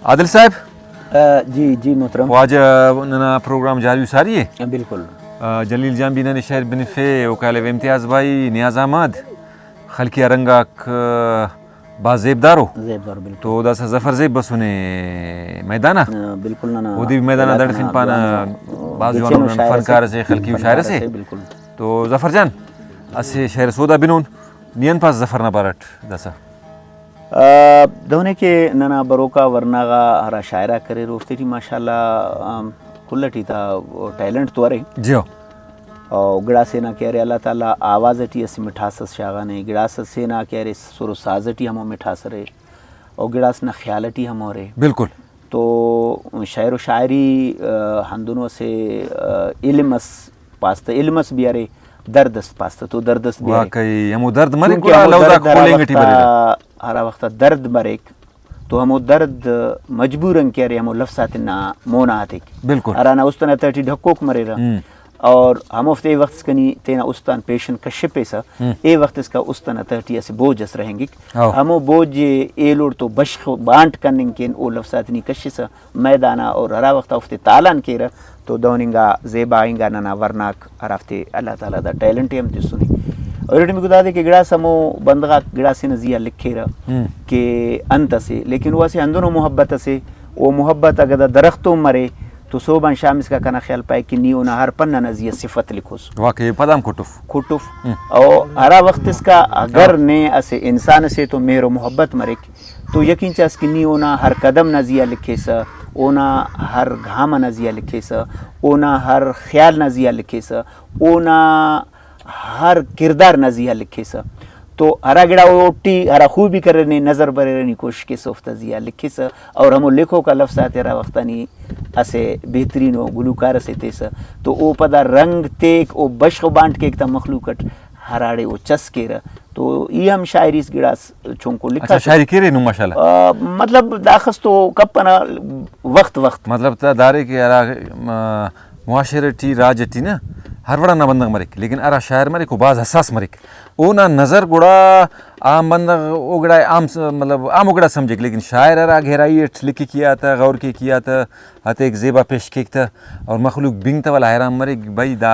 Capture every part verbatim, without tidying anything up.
عادل صاحب۔ آ، جی، جی محترم۔ خواجہ ننا پروگرام جاری و ساری ءِ۔ آ، بالکل۔ آ، جلیل جان بھی ننے شعر بنفے، اوکالو امتیاز بھائی، نیاز احمد، خلقی آ رنگ آک، آ، بھاز زیبدارو۔ زیبدار، بالکل۔ تو داسہ ظفر زیب بسنے میدان آ۔ آ، بالکل ننا اودے بھی میدان آ علاقہ دڑفن نا پانہ، جوان آ، بھاز جوان گچینو ننا شاعر فنکار اسے، اسے، خلقی و فنکار شاعر اسے۔ اسے، بالکل۔ تو ظفر جان، اسہ شعر سودا بنون، نی انت پاس ظفر نا بارٹ داسہ؟ آ، دہنے کہ ننا بروکا ورنا غا ہرا شاعر آک اریر، اوفتے ٹی ماشاءاللہ، آم، کل ٹی تا ٹیلنٹ تو ارے۔ جیو۔ او گڑاسے نا کہ ارے اللہ تعالیٰ آواز ٹی اسہ مٹھاس اس شاغانے، گڑاس سے نا کہ ارے سر و ساز ٹی ہمو مٹھاس ارے، او گڑاس نا خیال ٹی ہمو ارے۔ بالکل۔ تو شعر و شاعری، آ، ہندنو اسہ، آ، علم اس پاس تہ، علم اس بھی ارے، درد اس پاس تہ، تو درد اس بھی ارے۔ واقعی ہمو درد مریک، چونکہ گڑا ہمو لوز درد آک ہرا خولینگ ٹی وختا، بریرہ۔ ہرا وختا درد مریک تو ہمو درد مجبوراً کہ ارے ہمو لفظ آتے نا مونا ہتیک۔ بالکل۔ ہرانا است ئنا تہٹی ڈھکوک مریرہ۔ ہم۔ اور ہموفتے اے وخت اسکا نی تینا است آن پیشن کشپیسہ، ہم۔ اے وخت اسکا است ئنا تہٹی اسہ بوج اس رہینگک۔ ہو۔ ہمو بوج ئے ایلوڑ تو بشخ و بانٹ کننگ کن او لفظ آتے نی کشسہ میدان آ، اور ہرا وخت اوفتے تالان کیرہ تو دہن انگا زیبا انگا ننا ورناک ہرافتے اللہ تعالیٰ دا ٹیلنٹ ئے ہم تسنے۔ اور ارٹمیکو دادے کہ گڑاس ہمو بندغاک گڑاسے نا زیہا لکھیرہ ہم۔ کہ انت اسے، لیکن او اسہ ہندنو محبت اسے، او محبت اگہ دا درختون مرے تو صوب آن شام اسکا کنا خیال پائک کہ نی اونا ہر پن ئنا زیہا صفت لکھوس۔ واقعی پدام کٹف۔ کٹف۔ ہم۔ او ہرا وخت اسکا اگر ہاں۔ نے اسہ انسان اسے تو مہر و محبت مریک، تو یقین چاس کہ نی اونا ہر قدم نا زیہا لکھیسہ، اونا ہر گام ئنا زیہا لکھیسہ، اونا ہر خیال نا زیہا لکھیسہ، اونا ہر کردار نا زیہا لکھیسہ۔ تو ہرا گڑا اوٹی ہرا خوبی کریرہ نے نظر بریرہ، نی کوشش کیسہ اوفتا زیہا لکھیسہ، اور ہمو لکھوکا لفظ آتے ہرا وختا نی اسہ بہترین ءُ گلوکار ئسے تیسہ تو او پدا رنگ تیک، او بشخ و بانٹ کیک تا مخلوق اٹ، ہراڑے او چس کیرہ۔ تو ای ہم شاعری اس گڑاس چنکو لکھاسٹ۔ اچھا، شاعری کیرے نم ماشاءاللہ؟ آ، مطلب داخس تو کپنہ وخت وخت۔ مطلب تا دارے کہ ہرا، آ، معاشرہ ٹی، راج ٹی نا ہر وڑ ئنا بندغ مریک، لیکن ہرا شاعر مریک او بھاز حساس مریک۔ اونا نظر گڑا عام بندغ او گڑا عام س-، مطلب عام او گڑا سمجھک، لیکن شاعر ہرا گہرائی اٹ لکھک ای آ تہ، غور کیک ای آ تہ، ہتیک زیبا پیش کیک تہ، اور مخلوق بنگ تہ ولا حیران مریک، بھئی دا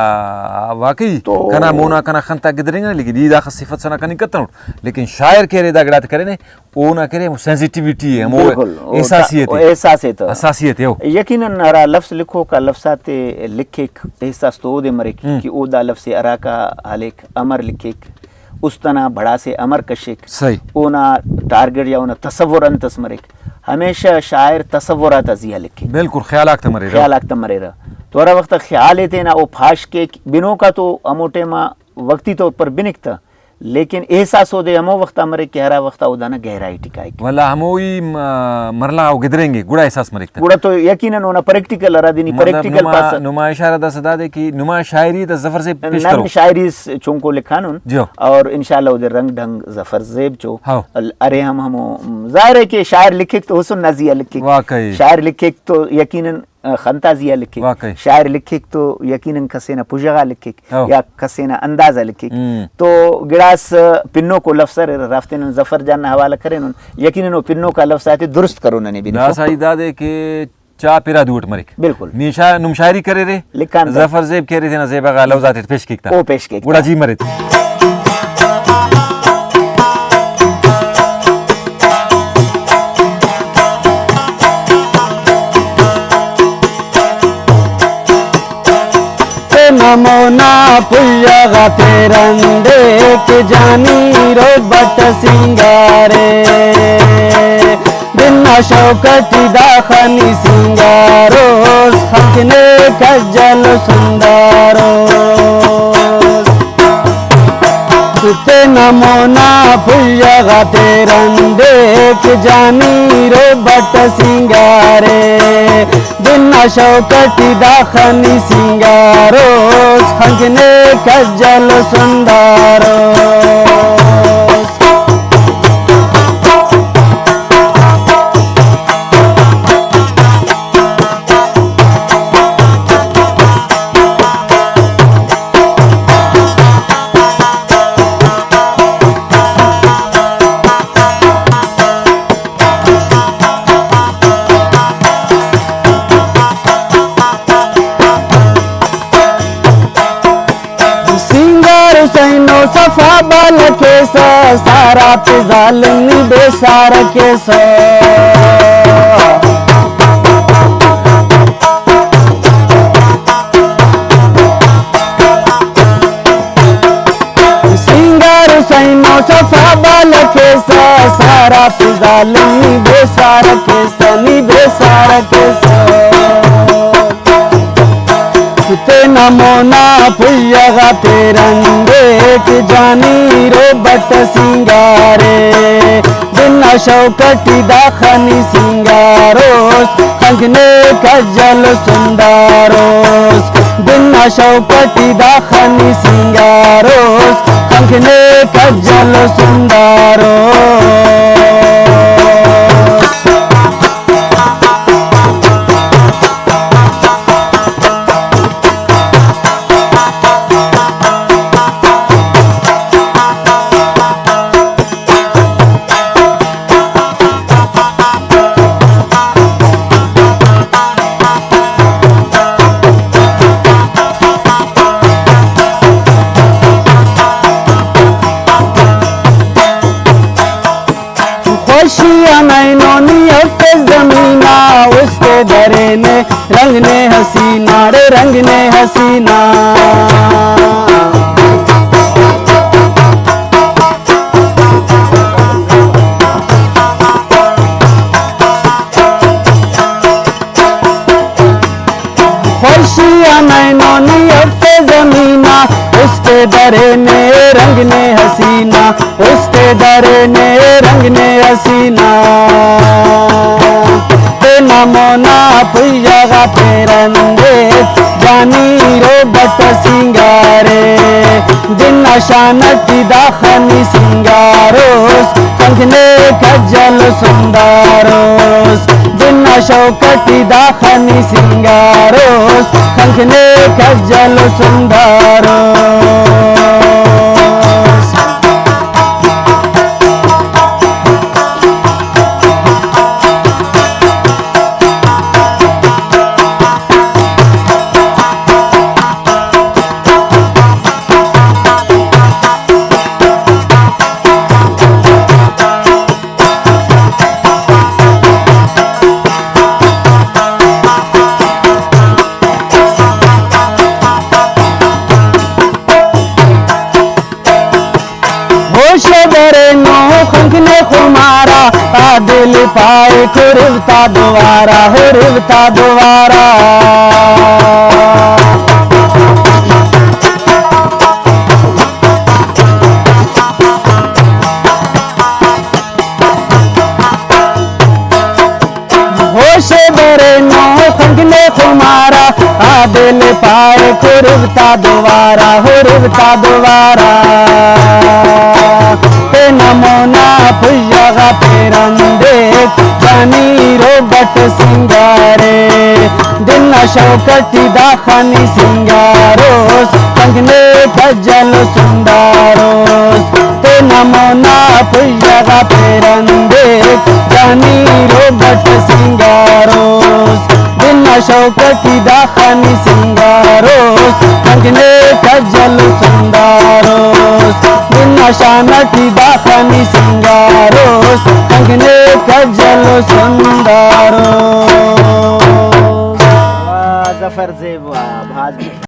واقعی تو کنا مونا کنا خن تا گدرینگ ءِ، لیکن ای داخس صفت ئنا کننگ کتنٹ، لیکن شاعر کہ ارے دا گڑاتے کرینے، اونا کہ ارے ہمو سینسیٹیوٹی ءِ، ہمو بالکل، او احساسیت ءِ۔ احساس ءِ تہ۔ حساسیت ءِ، او۔ یقیناً ہرا لفظ لکھوکا لفظ آتے لکھک، احساس تو اودے مریک ہم۔ کہ او دا لفظ ءِ ہراکا ہلیک، امر لکھک، است ئنا بھڑاسے امر کشک، صحیح۔ اونا ٹارگٹ یا اونا تصور انت ئس مریک، ہمیشہ شاعر تصور آتا زیہا لکھک۔ بالکل، خیال آک تہ مریرہ۔ خیال آک تہ مریرہ۔ تو ہرا وخت خیال ءِ تینا او پھاش کیک، بنوکا تو ہمو ٹائما وقتی طور پر بنک تہ، لیکن احساس اودے ہمو وخت آ مریک کہ ہرا وخت آ او دانا گہرائی ٹی کائک۔ ولا ہموئی م-، مرلا او گدرینگے، گڑا احساس مریک تہ۔ گڑا تو یقیناً اونا پریکٹیکل ہرا دے نی مطلب پریکٹیکل نما، پاسہ۔ نما اشارہ داسہ دادے کہ نما شاعری تا ظفر زیب پیش نن کرو۔ شاعری اس چنکو لکھانن۔ جیو۔ اور انشاءاللہ اودے رنگ ڈھنگ ظفر زیب چو۔ ہاؤ۔ ال-، ارے ہم ہمو، ظاہر ہے کہ شاعر لکھک تو حسن نا زیہا لکھک۔ واقعی۔ شاعر لکھک تو یقیناً خنتا زیہا لکھک۔ واقعی۔ شاعر لکھک تو یقیناً کسے نا پژہ غا لکھک ہو۔ یا کسے نا انداز آ لکھک۔ ہم۔ تو گڑاس پنوکو لفظ اریر، ہرافتے نن ظفر جان نا حوالہ کرینن، یقیناً او پنوکا لفظ آتے درست کرو ننے بنفو۔ داسہ ای دادے کہ چاپ ارادو اٹ مریک۔ بالکل۔ نی شا-، نم شاعری کریرے، لکھان تہ۔ ظفر زیب کہ ارے تینا زیبا غا لوز آتیٹ پیش کیک تا۔ او پیش کیک گڑا تا۔ جی مرے۔ تینا مونا پژہ غاتے رندیک، جانی روبٹ سینگارے۔ دن نا شوق ٹی داخہ نی سینگاروس، خنک نے کجل و سنداروس۔ تینا مونا پژہ غاتے رندیک، جانی روبٹ سینگارے۔ دن نا شوق ٹی داخہ نی سینگاروس، خنک نے کجل و سنداروس۔ وفا بال کیسہ، سارا تے ظالم نی بے سارہ کیسہ۔ سینگار حسین و صفا بال کیسہ، سارا تے ظالم نی بے سارہ کیسہ، نی بے سارہ کیسہ۔ تینا مونا پژہ غاتے رندیک، جانی رو بٹ سینگارے۔ دن نا شوق ٹی داخہ نی سینگاروس، خنک نے کجل سنداروس۔ دن نا شوق ٹی داخہ نی سینگاروس، خنک نے کجل سنداروس۔ خوشی آن اینو نی افس زمین آ، است درینے رنگ نے حسینہ، ڑے رنگ نے حسینہ۔ خوشی آن اینو نی افے زمین آ، است درینے رنگ نے حسینہ، است درینے رنگ نے حسینہ۔ تینا مونا پژہ غاتے رندیک، جانی رو بٹ سینگارے۔ دن نا شان ٹی داخہ نی سینگاروس، خنک نے کجل سنداروس۔ دن نا شوق ٹی داخہ نی سینگاروس، خنک نے کجل سنداروس۔ ہوش درینو خنک نے خمارا، آ دل پائک ہرفتا دوارہ، ہرفتا دوارہ۔ ہوش برینو خنک نے خمارا، آ دل پائک ہرفتا دوارہ، ہرفتا دوارہ۔ تینا مونا پژہ غاتے رندیک، جانی رو بٹ سینگارے۔ دن نا شوق ٹی داخہ نی سینگاروس، خنک نے کجل سنداروس۔ تینا مونا پژہ غاتے رندیک، جانی رو بٹ سینگاروس۔ دن نا شوق ٹی داخہ نی سینگاروس، خنک نے کجل سنداروس۔ دن نا شان ٹی داخہ نی سینگاروس، خنک نے کجل سنداروس۔ واہ، ظفر زیب، واہ، بھاز